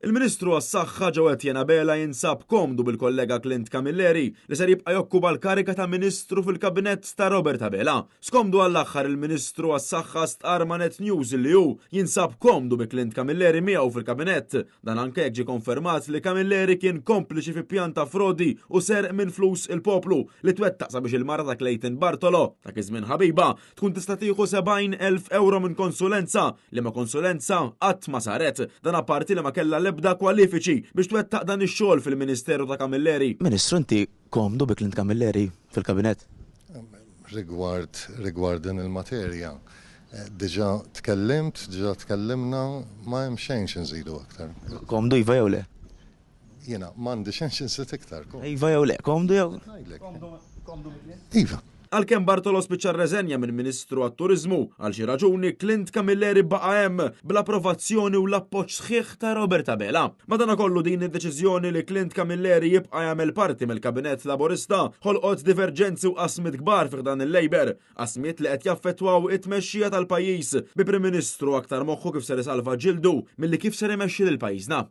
Il-Ministru għas-Saħħa Jo Etienne Abela jinsab komdu bil-kollega Clint Camilleri li ser jibqa' jokkupa l-kariga ta' Ministru fil-Kabinett ta' Robert Abela. Skomdu għall-aħħar il-Ministru għas-Saħħa stqarr ma' Net News li hu jinsab komdu bi Clint Camilleri miegħu fil-Kabinett. Dan anke jekk ġie konfermat li Camilleri kien kompliċi fi pjan ta' frodi u serq minn flus il-poplu li twettaq sabiex il-mara ta' Clayton Bartolo, dak iż-żmien ħabiba, tkun tista' tieħu 70,000 ewro minn konsulenza, liema konsulenza qatt ma saret. Dan apparti li ma kellha l-ebda kwalifiċi biex twettaq dan ix-xogħol fil-Ministeru ta' Camilleri. Ministru inti komdu bi Clint Camilleri fil-Kabinett? Rigward rigward din il-materja, diġà tkellimt, diġà tkellimna, ma hemm xejn xi nżidu aktar. Komdu iva jew le? Jiena m'għandi xejn xi nżid iktar. Iva jew le, komdu jew? Iva. Għalkemm Bartolo spiċċa rreżenja minn Ministru għat-Turiżmu, għal xi raġuni Clint Camilleri baqa' hemm bl-approvazzjoni u l-appoġġ sħiħ ta' Robert Abela. Madanakollu din id-deċiżjoni li Clint Camilleri jibqa' jagħmel parti mill-Kabinett Laburista ħolqot diverġenzi u qasmiet kbar fi ħdan il-Labour, qasmiet li qed jaffettwaw it-tmexxija tal-pajjiż bi Prim Ministru aktar moħħu kif ser isalva ġildu milli kif ser imexxi lil pajjiżna.